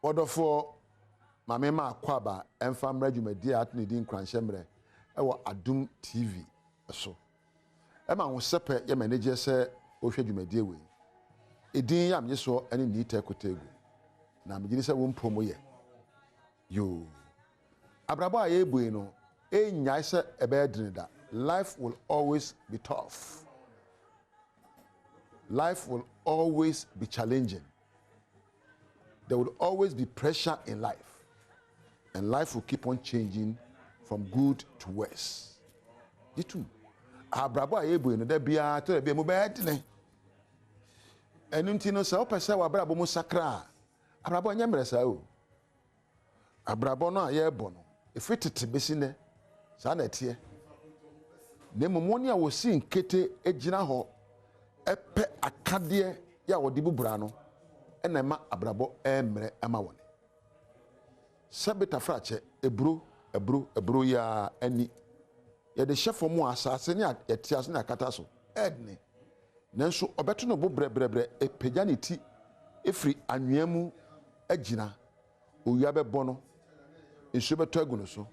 Ɔdɔfoɔ, ma me ma akwaaba mfa mmra dwumadie a ato ne din Nkuranhyɛ Mmerɛ wɔ Adom TV so. Ɛma ahosɛpɛ yɛ me anigyeɛ sɛ wohwɛ dwumadie wei. Edin yi a megye soɔ ne Nita Kotegu, na megye di sɛ wo mpo mo yɛ. Yoo. Abrabɔ a yɛrebɔ yi no, ɛnnyae sɛ ɛbɛyɛ dene da. Life will always be tough. Life will always be challenging. There will always be pressure in life. And life will keep on changing from good to worse. Gye tom. Abrabɔ a yɛrebɔ yi no, da biara tɔ da bi a mu bɛyɛ dene. Ɛno nti no, sɛ wopɛ sɛ w'abrabɔ mu sakra a, abrabɔ nyɛ mmerɛ saa o. Abrabɔ no a yɛrebɔ no, ɛfiri tete bɛsi nnɛ, saa na ɛteɛ. Na mmom wɔn a wɔsi nkete gyina hɔ pɛ akadeɛ yɛ a wɔde bu bra no na ɛma abrabɔ mmerɛ ma wɔn. Sɛ betafrakyɛ, eburo, aburo, aburo yi ara ani. Yɛde hyɛ fam a asase ne yɛte ase ne akata so, ɛdene. Nanso ɔbɛto ne bo brɛbrɛbrɛ apagya ne ti afiri anwea mu agyina. Owia bɛbɔ no, nsuo bɛtɔ agu no so.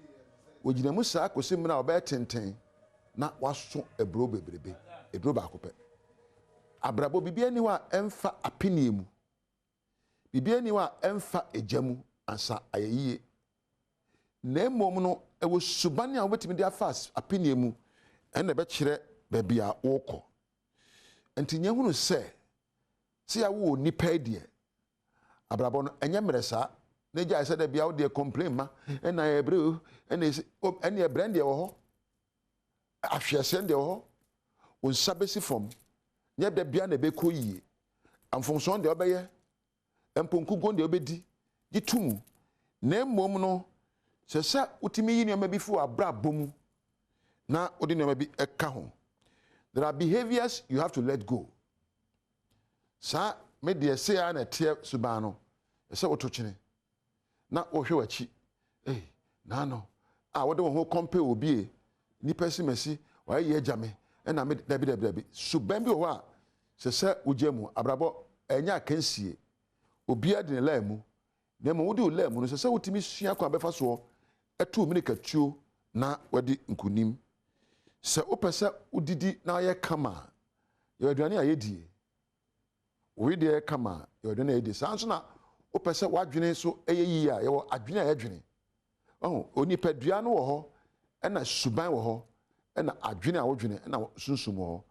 Ɔgyina mu saa kɔsi mmerɛ a ɔbɛyɛ tenten na waso aburo bebrebe, aduro baako pɛ. Abrabɔ biribiara nni hɔ a ɛmfa apeneɛ mu. Biribiara nni hɔ a ɛmfa egya mu ansa ayɛ yie. Na mmom no, ɛwɔ suban a wobɛtumi de afa apeneɛ mu ɛna ɛbɛkyerɛ baabi a wokɔ. Nti nyɛ hunu sɛ, sɛ yɛawo onipa yi deɛ, abrabɔ no ɛnyɛ mmerɛ saa. Na gyae sɛ da bia wo deɛ complain ma, ɛna ɛbrɛ o, ɛna ɛsi, ɛne ɛbrɛ deɛ wɔ hɔ. Ahweaseɛ deɛ wɔ hɔ. Wo nsa bɛsi fam. Nyɛ da bia na ɛbɛkɔ yie. Mfomsoɔ deɛ wobɛyɛ, mpo nkuguo deɛ wobɛdi, gye to mu. Na mmom no, sɛ sɛ wotumi yi nneɛma bi fi w'abrabɔ mu na wode nneɛma bi ka ho. There are behaviors you have to let go. Saa me deɛ sei ara na ɛteɛ suban no, ɛsɛ woto kyene na wohwɛ w'akyi. Ei, naano a wode wo ho kɔmpɛ obi e, nipa si masi, wayɛ yie agya me, ɛna me dabi dabi dabi. Suban bi wɔ hɔ a, sɛ sɛ wogya mu, abrabɔ ɛnyɛ akansie. Obiara di ne line mu, na mmom wode wo line mu no, sɛ sɛ wotumi sua kwan bɛfa soɔ ɛto wo mirikatuo na wadi nkonim. Sɛ wopɛ sɛ wodidi na woyɛ kama a, yɛwɔ aduane a yɛdie. Wo wedeɛ yɛ kama a, yɛwɔ aduane a yɛdie. Saa nso na wopɛ sɛ w'adwene nso yɛ yie a, yɛwɔ adwene a yɛdwene. Ɔho, onipadua no wɔ hɔ, ɛna suban wɔ hɔ, ɛna adwene a wodwene, ɛna sunsum wɔ hɔ.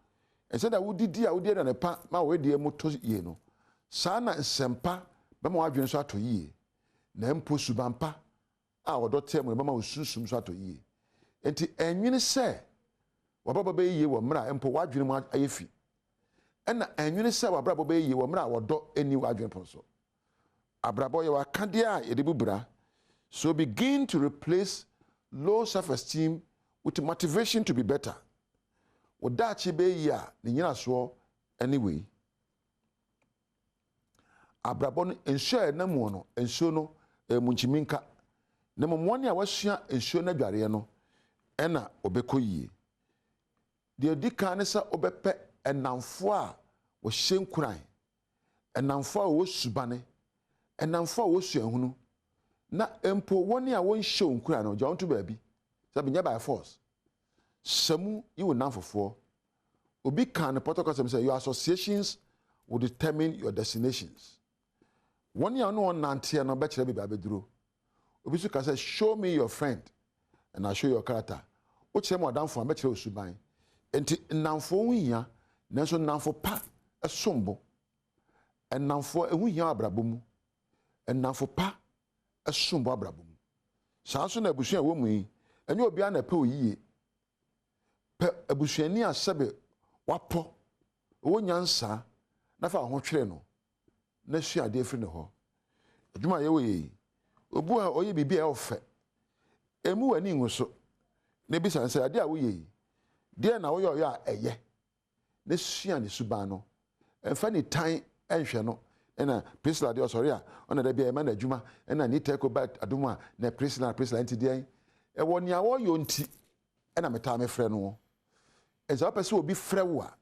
Ɛsɛ dɛ wodidi a wodi aduane pa ma wo wedeɛ mu tɔ yie no, saa na nsɛmpa bɛma w'adwene nso atɔ yie. Na mpo suban pa a ɔdɔ teɛ mu no bɛma wo sunsum nso atɔ yie. Enti ɛnwene sɛ w'abrabɔ bɛyɛ yie wɔ mmerɛ a mpo w'adwene mu ayɛ fi. Ɛna ɛnwene sɛ w'abrabɔ bɛyɛ yie wɔ mmerɛ a ɔdɔ nni w'adwene pono so. Abrabɔ yɛ w'akadeɛ a yɛde bu bra. So begin to replace low self-esteem with motivation to be better. Wo daakye bɛyɛ yie a ne nyinasoɔ ne wei. Abrabɔ no, nsuo a ɛnam mu no, nsuo no, ɛyɛ munkyiminka. Na mmom wɔn a wɔasua nsuo no adwareɛ no, ɛna wɔbɛkɔ yie. Deɛ ɛdi kan ne sɛ wobɛpɛ nnamfoɔ a wɔhyɛ nkuran, nnamfoɔ a wɔwɔ subane, nnamfoɔ a wɔwɔ suahunu, na mpo wɔn a wɔnhyɛ wo nkuran no, gya wɔn to baabi. Sɛ nyɛ by force. Hyɛ mu yi wo nnamfofoɔ. Obi kaa no pɔtɔ kasɛm sɛ, your associations will determine your destinations. Wɔn a wɔne wɔn nanteɛ no bɛkyerɛ baabi a bɛduro. Obi nso ka sɛ, show me your friend and I show your character. Wokyerɛ me w'adamfo a, mɛkyerɛ wo suban. Enti nnamfoɔ ho hia, nanso nnamfo pa som bo. Nnamfoɔ ɛho hia wɔ abrabɔ mu. Nnamfo pa som bo abrabɔ mu. Saa nso na abusua a ɛwɔ mu yi, ɛnyɛ obiara na ɛpɛ wo yie. Pɛ abusuani a sɛbe wapɔ, ɔwɔ nyansa na fa wo ho twere no na sua adeɛ firi ne hɔ. Adwuma a yɛwɔ yɛ yi, obi wɔ ha ɔyɛ biribi a ɛyɛ ɔfɛ. Emu w'ani ngu so na bisa no sɛ adeɛ a woyɛ yi, deɛ na woyɛ ɔyɛ a ɛyɛ na sua ne suban no. Mfa nitan nhwɛ no. Ɛna Priscilla deɛ ɔsɔre a ɔna da bi a ɛma no adwuma ɛna Nita ɛkɔ ba adom a na Priscilla Priscilla nti deɛn ɛwɔ nea wɔyɔ nti ɛna metaa mefrɛ no. Ɛsɛ wopɛ sɛ obi frɛ wo a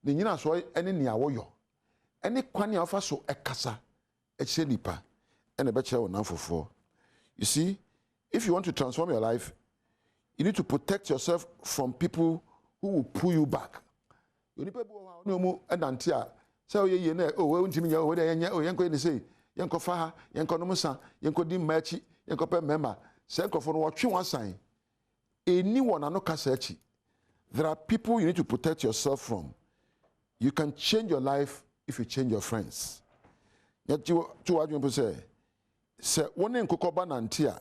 ne nyinasoɔ ne nea wɔyɔ ɛne kwan a wɔfa so ɛkasa kyerɛ nipa. na ɛbɛkyerɛ wo nnamfofoɔ. You see, if you want to transform your life, you need to protect yourself from people who will pull you back. Onipa bi wɔ hɔ a ɔne ɔmu nante a sɛ ɔyɛ yie na oh wontumi nyɛ, oh deɛ yɛnyɛ, oh yɛnkɔ yɛ ne sei, yɛnkɔ fa ha, yɛnkɔ nom nsa, yɛnkɔ di mmaa akyi, yɛnkɔ pɛ mmarima. Sɛ nkurɔfoɔ no wɔtwe wɔn asan, ɛnni wɔn ano kasa akyi. There are people you need to protect yourself from. You can change your life if you change your friends. Yɛte to w'adwene po sɛ sɛ wo ne nkokɔ ba nante a,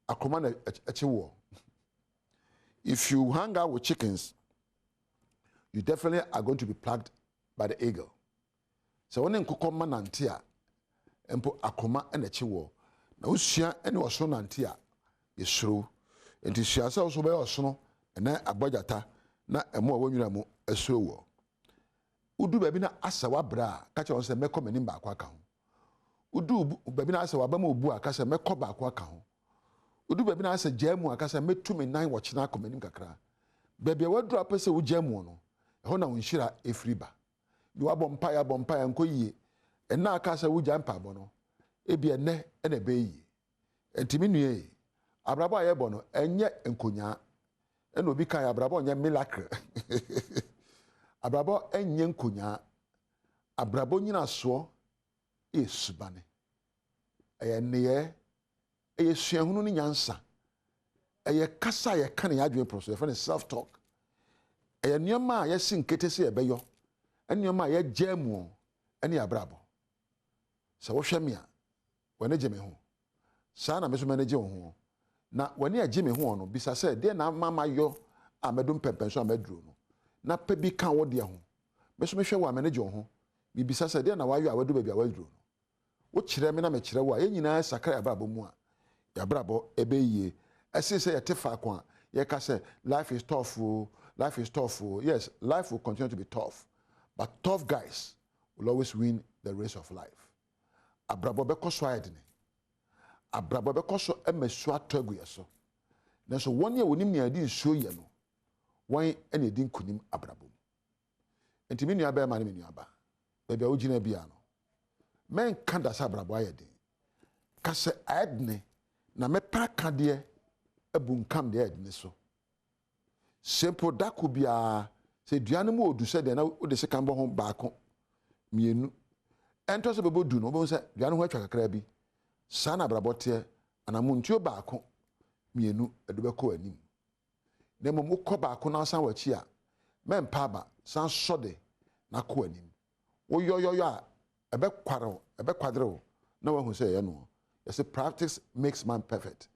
akoroma na ɛkye woɔ. If you hang out with chickens, you definitely are going to be plucked by the eagle. Sɛ wo ne nkokɔ ma nante a, mpo akoroma na ɛkye woɔ. Na wosua ne ɔsono nante a, yɛsuro. Nti sua sɛ wo so wobɛyɛ ɔsono ɛnɛ abɔ gyata na ɛmo a ɛwɔ nwura mu asuro woɔ. Wodu baabi na asɛ w'abrɛ a, ka kyerɛ wɔn sɛ mɛkɔ m'anim baako aka ho. Wodu baabi na asɛ w'aba mu obu a, ka sɛ mɛkɔ baako aka ho. Wodu baabi na asɛ gyaa mu a, ka sɛ mɛtu me nan wɔkyena akɔ m'anim kakra. Baabi a waduru a wopɛ sɛ wogyaa mu no, ɛhɔ na wo nhyira ɛfiri ba. Bi wabɔ mpaeɛ abɔ mpaeɛ nkɔ yie. Ɛnna a aka sɛ wogyae mpaebɔ no, ebi ɛnnɛ na ɛbɛyɛ yie. Enti me nua yi, abrabɔ a yɛbɔ no, ɛnyɛ nkonyaa. Ɛna obi kae, abrabɔ nyɛ miracle. Abrabɔ nyɛ nkonyaa. Abrabɔ nyinasoɔ yɛ subane. Ɛyɛ nneyɛɛ, ɛyɛ suahunu ne nyansa. Ɛyɛ kasa a yɛka ne yɛn adwene pono so, yɛfrɛ no self talk. Ɛyɛ nneɛma a yɛsi nkete sɛ yɛbɛyɔ, ɛne nneɛma a yɛgyaa mu ɛne abrabɔ. Sɛ wohwɛ me a, w'ani gye me ho. Saa na me nso m'ani gye wo ho. Na w'ani a gye me ho no, bisa sɛ, deɛ na ama mayɔ a madu mpɛmpɛnso a maduro no? Na pɛ bi ka wo deɛ ho. Me nso mehwɛ wo a, m'ani gye wo ho. Mebisa sɛ, deɛ na wayɔ a wadu baabi a waduro no? Wokyerɛ me na mekyerɛ wo a, yɛn nyinaa sakra yɛn abrabɔ mu a, yɛn abrabɔ ɛbɛyɛ yie. Ɛsen sɛ yɛte faako a yɛka sɛ, life is tough o, life is tough o. Yes, life will continue to be tough, but tough guys will always win the race of life. Abrabɔ bɛkɔ so ayɛ dene. Abrabɔ bɛkɔ so ma su atɔ agu yɛ so. Nanso wɔn a wɔnim nea yɛde nsuo yɛ no, wɔn na ɛdi nkonim abrabɔ mu. Nti me nua bɛrima ne me nua ba, baabi a wogyina biara no, mɛnka da sɛ abrabɔ ayɛ den. Ka sɛ ayɛ dene na mɛpɛ akadeɛ abunkam deɛ ayɛ dene so. Sɛ mpo da ko biara, sɛ dua no mu wɔ du sɛ deɛ na wode sekan bɔ ho baako, mmienu, ɛntɔ sɛ bɛbɔ du no, wobɛhu sɛ dua no ho atwa kakra bi. Saa na abrabɔ teɛ, anamontuo baako, mmienu, ɛde bɛkɔ anim. Na mmom wokɔ baako na wosan w'akyi a, mɛmpa aba, san sɔ de na kɔ anim. Woyɔyɔyɔ a, ɛbɛkware wo, ɛbɛkwadere wo na woahu sɛ ɛyɛ noɔ. Yɛse practice makes man perfect.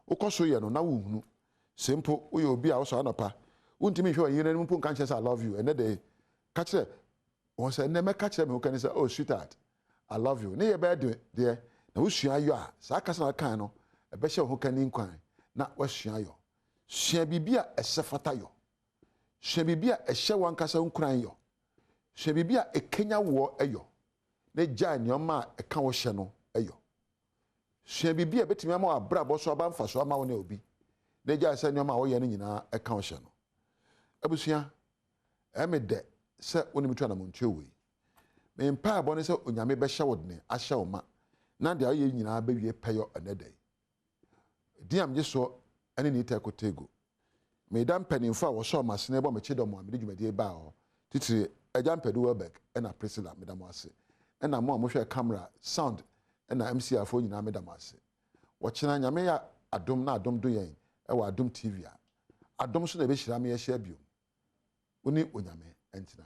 Wokɔ so yɛ no na wonhunu. Se mpo woyɛ obi a wosɔre anɔpa, wontumi nhwɛ w'ayere anim mpo nka nkyerɛ sɛ I love you. Ɛnnɛ da yi, ka kyerɛ wɔn sɛ ɛnnɛ mɛka kyerɛ me hokani sɛ oh sweetheart, I love you. Ne yɛ bɛyɛ den deɛ, na wosua yɔ a, saa kasa na wokae no, ɛbɛhyɛ wo hokani nkuran na woasua yɔ. Sua biribi a ɛsɛ fata yɔ. Sua biribi a ɛhyɛ w'ankasa nkuran yɔ. Sua biribi a ɛkanya woɔ yɔ, na gyae nneɛma a ɛka wo hyɛ no yɔ. Sua biribi a ɛbɛtumi ama w'abrabɔ so aba mfasoɔ ama wo ne obi, na gyae sɛ nneɛma a woyɛ no nyinaa ɛka wo hyɛ no. Abusua, ɛyɛ me dɛ sɛ wo ne me tu anammɔntuo wei. Me mpaebɔ ne sɛ Onyame bɛhyɛ wo dene, ahyɛ wo ma, na deɛ woyɛ nyinaa bɛwie pɛyɔ ɛnnɛ da yi. Din a megye soɔ ne Nita Kotego. Meda mpanimfoɔ a wɔsɔɔ m'asene bɔ me kyedɔm a mede dwumadie yi baa hɔ, titire Agya Mpadu Welbeck ɛna Priscilla, meda mo ase. Ɛna mo a mohwɛɛ camera, sound ɛna MCR foɔ nyinaa meda mo ase. Wɔkyena Nyame yɛ adom na adom do yɛn ɛwɔ Adom TV a, adom so na ɛbɛhyira me yɛahyia biom. Wo ne Onyame ntena.